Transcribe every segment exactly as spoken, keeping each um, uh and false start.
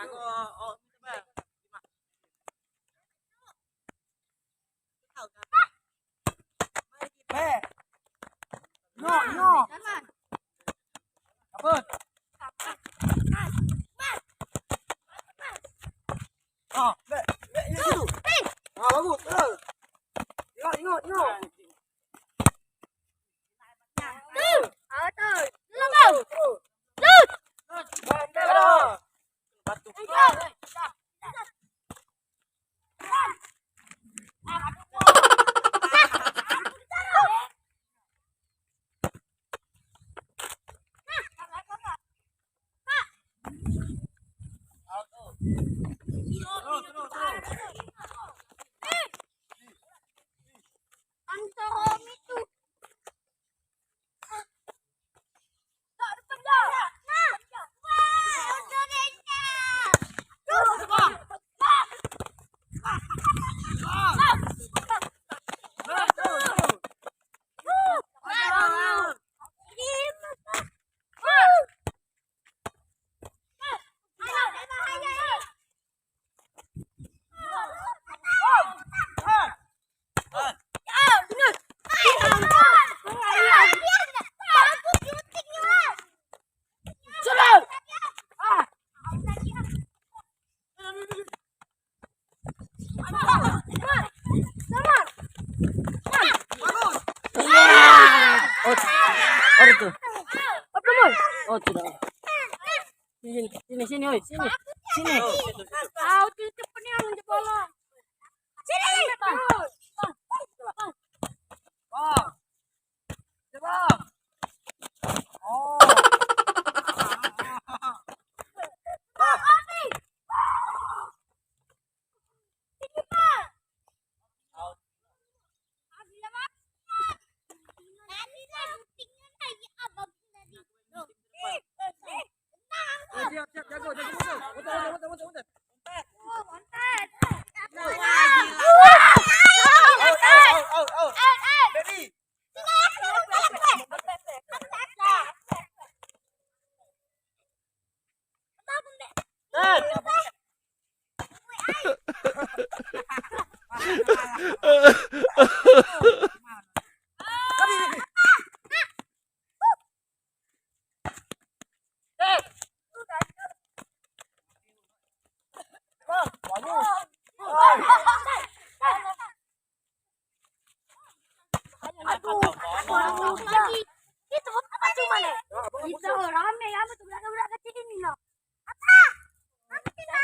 Be. Nyok, nyok. Cabut. Ah, be, be, nyok situ. Ah, bagus, terus. Nyok, nyok, nyok. Oh, ada tuh. Oh, tidak. Sini, sini, sini, oi, sini. Sini. Kau tuh cepet nih, orang jebolan. Sini. Bang. Bang. Bang. Oh. Aduh, aduh, lagi. Itu apa cuma nih? Itu rame ya, betul budak-budak kecil ini loh. Apa? Apa kita?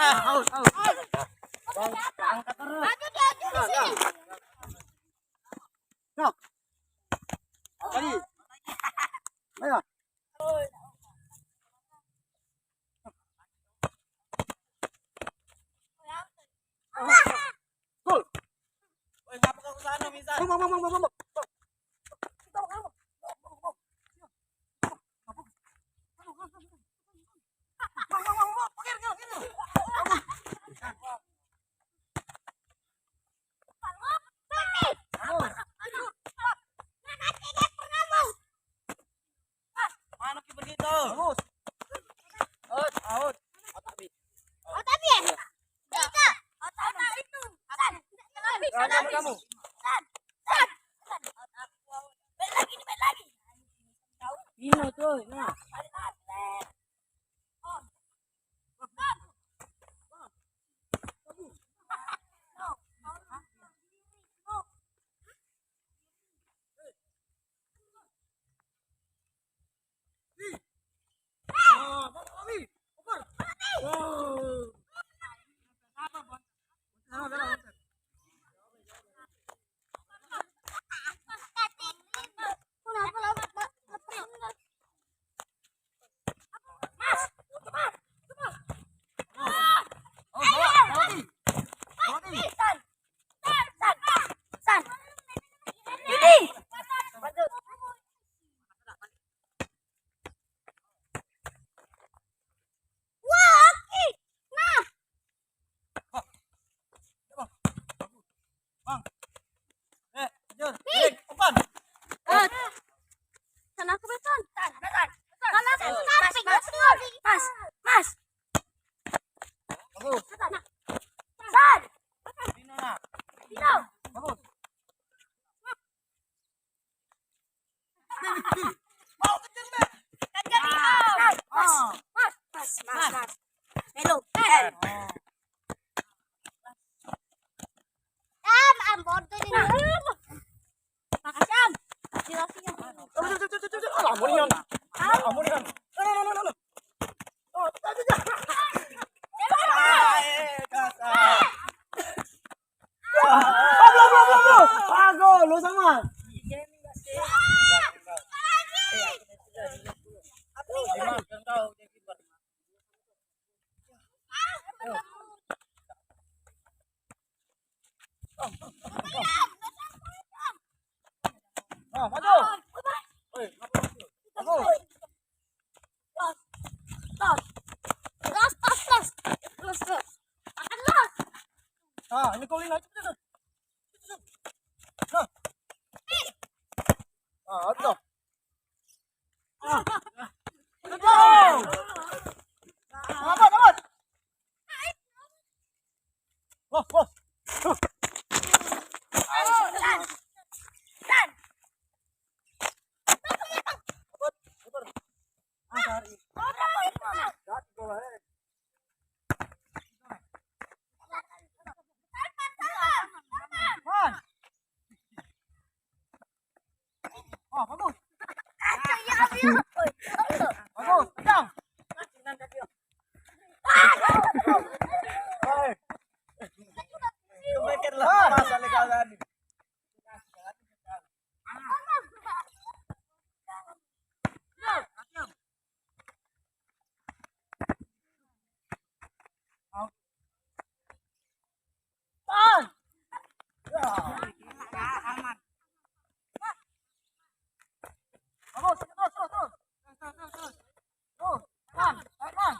Out, out. Bang, angkat terus. Maju dia, maju di sini. Nah. Tadi. Ayo. Gol. Woi, ngapa kau ke sana, Misan? Bang, bang, bang, bang, bang, bang. Mano kiper kito? Bagus. Out, out. Otak bi. Otak bi. Itu. Otak itu. San. Kamu, kamu. San. San. San. Balik lagi, balik lagi. Ino tuh, nah. Wah, oke. Nah. Bang. Eh, kejar. Nih. Eh, umpan. Eh. Sana aku beton. Sana, sana. Sana aku beton. Mas, mas, mas. Mas, mas. Bagus. Sana. San. Dino, nak. Dino. Bagus. Mas, mas, mas, mas. Melo. Am, am, bodoh ni. Makasih, Am. Jelasinnya. Alah, murian. Alah, murian. No, no, no, no, no. Oh, tak, tak, tak. Belum, belum, belum, belum. Bagus, lu sama. Ah, maju. Oi, maju. Bagus. Los, los, los. Los, los. Akan los. Ah, ini gol ini. Nah. Ah, aduh. Ah. Aduh. Amat, amat. Wah, wah. Oh, bagus. Bagus, pegang. Hei. Kebaikan lah, pas oleh kawan. Tahan. Ya. Bagus, terus, terus, terus. Terus, terus, terus, terus. Terus, tahan, tahan, tahan.